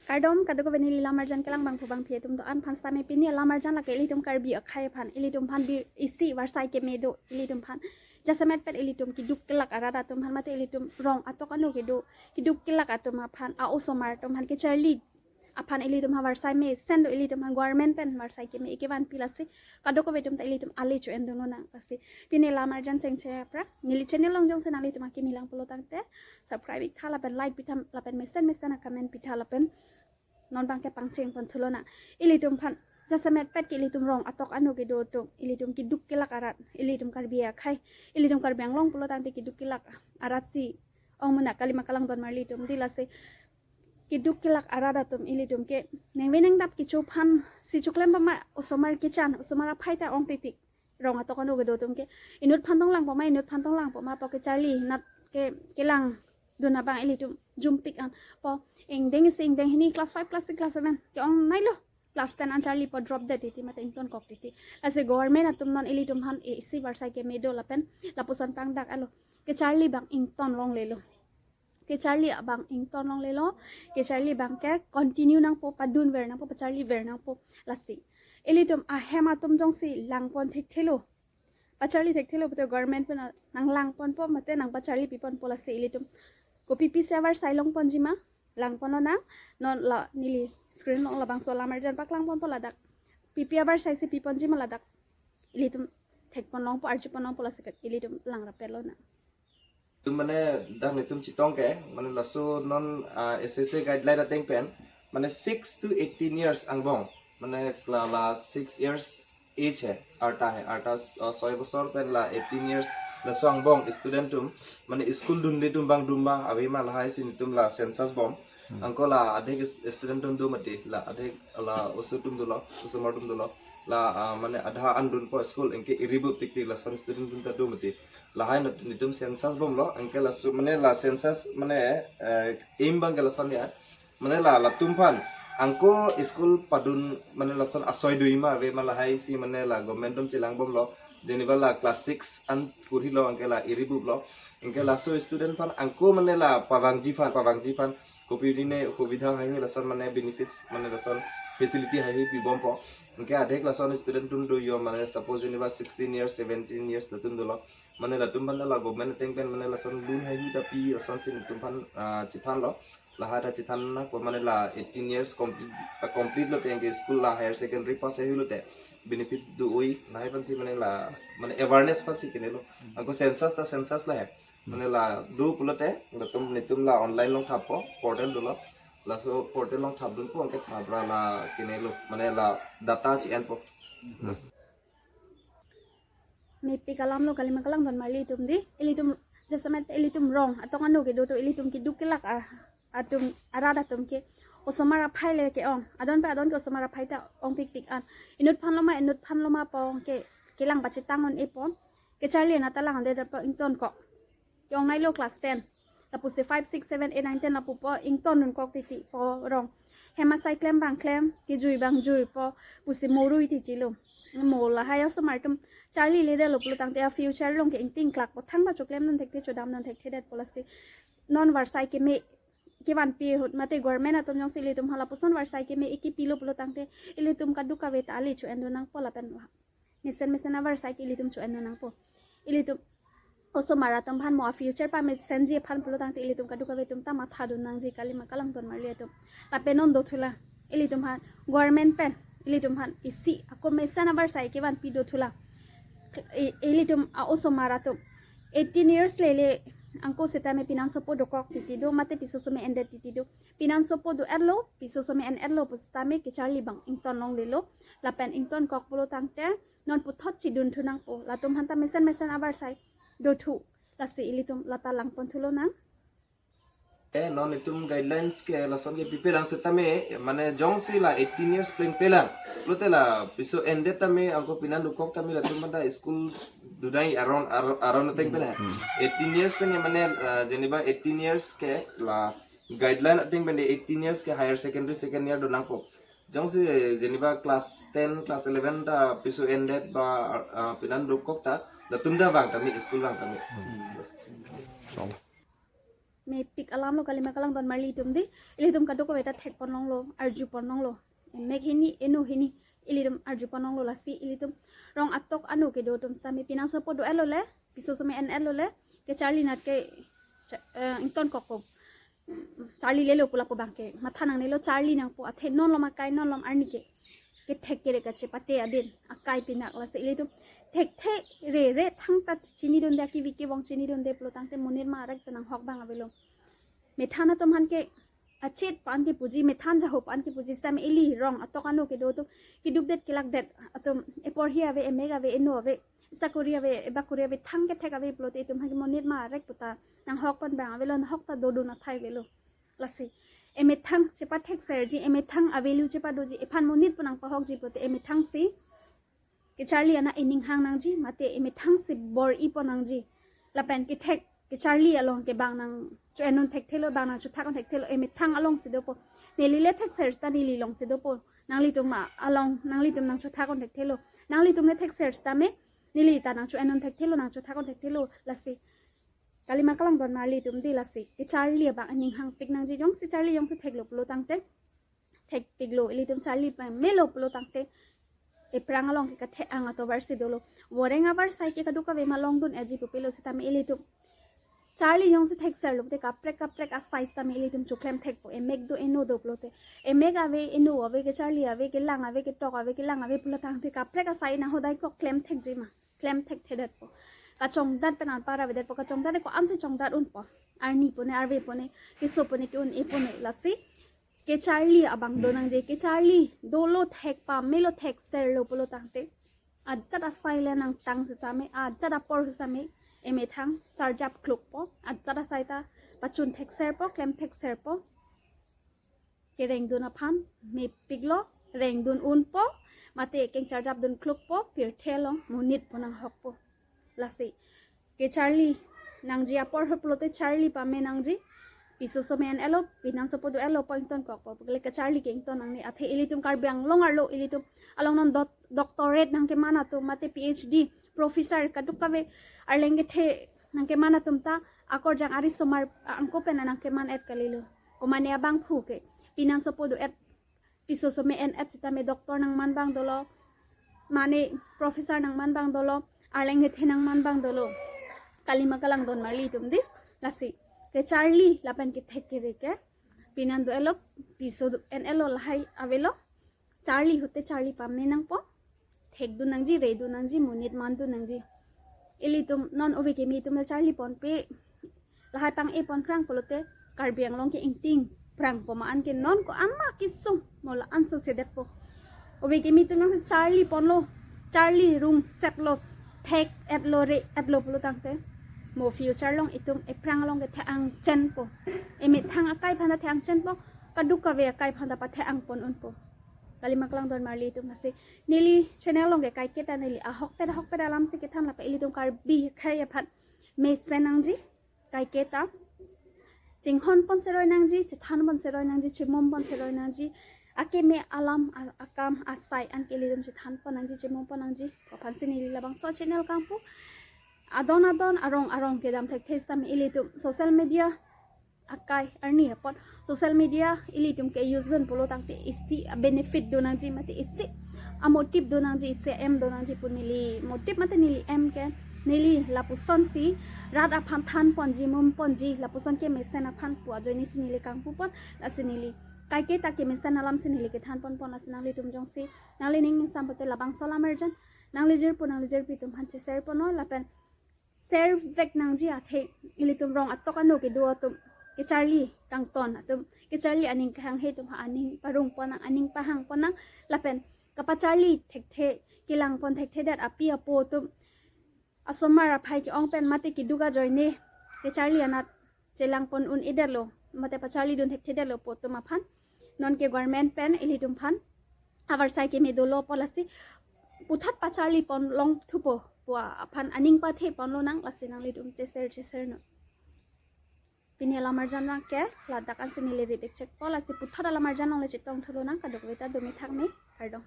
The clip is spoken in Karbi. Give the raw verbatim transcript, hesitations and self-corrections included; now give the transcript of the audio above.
Kardom, kadokave neli lamarjan kelang abangphu abangphi atum do-an aphan sitame pini lamarjan lake ilitum Karbi akhei aphan, ilitum aphan bir isi varsai keme do, ilitum aphan jasemet pet ilitum keduk kelak arat atum aphan mate ilitum rong atok ano kedo keduk kelak atum aphan, a-osomar atum aphan kecharli aphan ilitum aphan varsai mesen do, ilitum aphan government pen varsai keme ike vanpi lasi kadokave atum ta ilitum ale cho-en dun lonang. Lasi pini lamarjan chengche aphrang neli channel along jongsi nanglitum akimi lang pulo tangte subscribe iktha lapen like pitha lapen mesen mesen a-comment pitha lapen non abangke pangcheng pon thu lonang. Ilitum aphan jasemet pet ke ilitum rong atok ano kedo atum, ilitum keduk kelak arat, ilitum Karbi akhei, ilitum Karbi Anglong pulo tangte keduk kelak arat si ong mena kalima kalang don marli atum di. Lasi keduk kelak arat atum ilitum ke ningve ningdap kecho aphan si choklem pama osomar kechan, osomar aphai ta ongpikpik. Rong atok ano kedo atum ke inut aphan tong lang pama, inut aphan tong lang pama po kecharli nat ke kelang dun abang ilitum jumpik an po, ingdeng isi ingdeng hini class five, class six, class seven ke-ong nailo, class ten an charli po drop det titi mate ington kok titi. Lasi government atum non ilitum aphan isi varsai keme do lapen lapuson pangdak alo, kecharli abang ington longlelo. Kecharli abang ington longlelo, kecharli abangke continue nangpo, padun ver nangpo, pacharli ver nangpo. Lasi ilitum ahem atum jongsi lang pon thekthelo, pacharli thekthelo pulote government pen nang lang ponpo mate nang pacharli pi ponpo. Lasi ilitum kopi pisi avarsai long ponji ma, lang pon lonang. Non la neli screen along labangso lamarjan paklang ponpo ladak. Pipi avarsai si pi ponji ma ladak ilitum thek pon longpo, arju pon longpo, lasi ilitum lang rapet lonang. Itum mane dak netum chetong ke, mane laso non, ah, S S A guideline ateng pen, mane six to eighteen years angbong, mane la, la six years age he, arta he, arta, ah, soi bosor pen la eighteen years laso angbong student atum, mane school dunde atum abang dun ma ave ma lahai si netum la census bom. Anke la adhek is-, student atum do mati, la adhek la oso atum dolo, osomar atum dolo. La, ah, mane adha an dunpo school, anke iri bup tik tik lason student atum ta do mati. Lahai nat-, netum census bomlo, anke laso mane la census mane, eh, aim abangke lason ya. Mane la latum aphan anke school padun mane lason asoi do-i ma ave ma lahai si mane la government atum chelang bomlo. Jeneba la class six an kurhilo anke la iri buplo. Anke laso student aphan anke mane la pavangji aphan, pavangji aphan kopi dine, kopi dang haihui lason mane benefits mane lason facility haihui pi bompo. Anke adhek lason student atum do yo, mane suppose jeneba sixteen years, seventeen years latum dolo. Mane latum aphan la government ateng pen mane lason loan haihui ta pi lason si netum aphan, ah, chethanlo. Lahai ta chethan nangpo mane la eighteen years complete, ah, complete lote anke school la higher secondary pass haihui lote benefits do-oi, lahai aphan si mane la mane awareness aphan si kenelo. Anke census ta census lahai. Mane la do pulote latum netum la online along thappo, portal dolo. Laso portal along thap dunpo, anke thap ra la kenelo, mane la data che-enpo. Mepik alamlo, kalima kalang don marli atum di. Ilitum jasemet ilitum rong atok ano kedo atum, ilitum keduk kelak a, atum arat atum ke osomar aphai le ke-ong, adon pa adon ke osomar aphai ta ongpikpik an. Inut aphan loma, inut aphan loma po ke kelang pachetang un-epo. Kecharli nat ta langdet po, ington kok. Ke-ong nailo class ten. Lapusi five, six, seven, eight, nine, ten lapu po ington dun kok titi po rong. Hem asai klem abang klem, kejui abang jui po, pusi mo rui titi lo. Mo lahai osomar atum charli ledetlo pulo tangte a-future along ke ingting klak po, thangta choklem dun thekthe, chodam dun thekthedet po. Lasi non varsai keme kevanpi ahut mate government atum jongsi ilitum aphan lapuson varsai keme ike pilo pulo tangte ilitum kadokave ta ale cho-en dun nangpo lapen mesen mesen avarsai ke ilitum cho-en dun nangpo. Ilitum osomar atum aphan mo a-future pamesenji aphan pulo tangte ilitum kadokave atum ta matha dun nangji, kalima kalang don marli atum. Lapen non dothulang ilitum aphan government pen ilitum aphan isi ako mesen avarsai kevanpi dothulang. I-, ilitum a-osomar atum eighteen years lele anke setame pinansopo dokok titi do, mate piso some endet titi do. Pinansopo do-etlo, piso some en-etlo pusitame kecharli abang ington longlelo. Lapen ington kok pulo tangte non puthot chedun thu nangpo. Latum aphan ta mesen mesen avarsai dothu. Lasi ilitum la ta lang pon thu lonang. Eh, non itum guidelines ke lason ke pipelang setame, mane jongsi la eighteen years plengpelang, lote la piso endet tame, anke pinan dokok tame latum aphan ta school dodai aron, aron, aron ateng pen. Eighteen years pen ya mane, eh, jeneba eighteen years ke la guideline ateng pen de eighteen years ke higher secondary second year do nangpo. Jongsi jeneba class ten, class eleven ta piso endet ba, ah, pinan dokok ta, latum ta vang tame, school vang tame. Song. Mepik alam lo, kalima kalangdon marli atum dei. Ilitum kadokave ta thek pon longlo, arju pon longlo. Emek hini, eno hini, ilitum arju pon longlo. Lasi ilitum rong atok ano kedo atum sitame pinangsopo do-et lo le, piso seme en-et lo le, kecharli anat ke, eh, ingtonkokpo. Charlilelo pu lapu abang ke matha nangnelo, charli nangpo. Athe non lom akai, non lom arni ke kethek kere kachepate adin akai pinak. Lasi ilitum thekthe rere thangta chinidunde, akivi kevong chinidunde pulo tangte monit ma arek ta nanghok abang avelo. Methan atum aphan ke achit pan kepuji, methan jaho pan kepuji sitame ili rong atok ano kedo atum, keduk det kelak det atum, eporhi ave, emek ave, eno ave, sakori ave, ebakori ave, thang kethek ave pulote itum aphan ke monit ma arek puta nanghok pon abang avelo, nanghok ta dodun athai avelo. Lasi emethang chepathekserji, emethang avalue chepadoji, ephan monit pu nangpahokji pulote emethang si kecharli anat ening hang nangji, mate emethang si bor-i pon nangji. Lapen kethek kecharli along ke bang nangcho-en un thekthelo, bang nangchothak un thekthelo, emethang along si dopo. Neli le thekser sita neli along si dopo. Nanglitum ma along, nanglitum nangchothak un thekthelo. Nanglitum le thekser sitame neli ta nangcho-en un thekthelo, nangchothak un thekthelo. Lasi kalima kalangdon marli atum dei, lasi kecharli abang ening hangpik nangji. Jongsi charli jongsi theklo pulo tangte, thekpiklo, ilitum charli pamelo pulo tangte, ephrang along ke kathe-ang atovar si dolo. Voreng avar asai ke kadokave ma longdun-etji pupelo sitame ilitum charli jongsi thekserlo te kaprek kaprek asai sitame ilitum choklem thekpo. Emek do, eno do pulote, emek ave, eno ave, kecharli ave, kelang ave, ketok ave, kelang ave pulo tangte kaprek asai nang hodai kok klem thekji ma, klem thekthedetpo. Kachongdat pen anpar avedetpo, kachongdat ko-ansi chongdat unpo. Arni pone, arve pone, keso pone, ke-un-e pone. Lasi kecharli abang do nangji, kecharli dolo, thek pamelo, thekserlo pulo tangte, ajat asai le nangtang sitame, ajat apor sitame emethang charjap klukpo, ajat asai ta pachun thekserpo, klem thekserpo. Kerengdun aphan mepiklo, rengdun unpo, mate keng charjapdun klukpo, pirthe along monit pu nanghokpo. Lasi kecharli nangji apor ahut pulote charli pame nangji. Piso seme en-et lo, pinangsopo do-et lo pu ingtonkokpo. Pule kecharli ke ington nangne. Athe ilitum Karbi Anglong arlo ilitum along non dot-, doctorate nangkeman atum, mate P H D, professor, kadokave arleng kethe nangkeman atum ta akorjang ari somar angko pen nangkeman-et kalilo. Komane abangphu ke pinangsopo do-et, piso seme en-et sitame doctor nangman abang dolo, mane professor nangman abang dolo, arleng kethe nangman abang dolo. Kalima kalangdon marli atum dei. Lasi kecharli lapen kethek kere ke pinan do-et lo, piso do-, en-et lo, lahai avelo. Charli ahut te charli pame nangpo. Thekdun nangji, redun nangji, monit mandun nangji. Ilitum non ove kimi atum charli ponpe, lahai pang-e pon krang pulote Karbi Anglong ke ingting prangpo ma, anke non ko-an ma kesung mo la-an so sedetpo. Ove kimi atum nangsi charli ponlo, charli rungsetlo, thek-et lo, re-et lo pulo tangte, mo future along itum ephrang along kethe-ang chenpo. Emethang akai aphan ta the-ang chenpo, kadokave akai aphan ta pathe-ang pon unpo. Kalima kalangdon marli atum. Lasi neli channel along ke kaiketa neli ahokpet ahokpet alam si kethan, lapen ilitum Karbi akhei aphan mesen nangji kaiketa. Chinghon pon seroi nangji, chethan pon seroi nangji, chemum pon seroi nangji. Akeme alam a-, akam asai an ke ilitum chethan pon nangji, chemum pon nangji. Aphan si neli labangso channel kangpu. Adon adon arong arong kedam thekthe sitame ilitum social media akai arni apot, social media ilitum ke use dun pulo tangte isi a-benefit do nangji, mate isi a-motive do nangji, isi em do nangji pu neli motive mate neli em ke, neli lapuson si rat aphan than ponji, mum ponji, lapuson kemesen aphan pu ajoine si neli kangpu pon. Lasi neli kaiketa kemesen alam si neli kethan pon pon. Lasi nanglitum jongsi nanglining ningsam pote labangso alam arjan nanglijirpo, nanglijirpi atum aphan che-share ponnon, lapen share vek nangji. Athe ilitum rong atok ano kedo atum, kecharli kangton atum, kecharli aning kehanghe atum aphan aning parong pon nang, aning pahang pon nang, lapen kapacharli thekthe, kelang pon thekthedet api apo atum, asomar aphai ke-ong pen mate keduk ajoine kecharli anat chelang pon un-edetlo, mate pacharlidun thekthedetlo pu atum aphan, non ke government pen ilitum aphan avarsai keme dolo pu, lasi puthot pacharli pon long thupo pu aphan aning pathe ponlonang. Lasi nanglitum che-share che-share non. Pini alam arjan abang ke ladak ansi neli rip-ik chekpo. Lasi puthot alam arjan along le chetong thu lonang, kadokave ta dome thakme, kardom.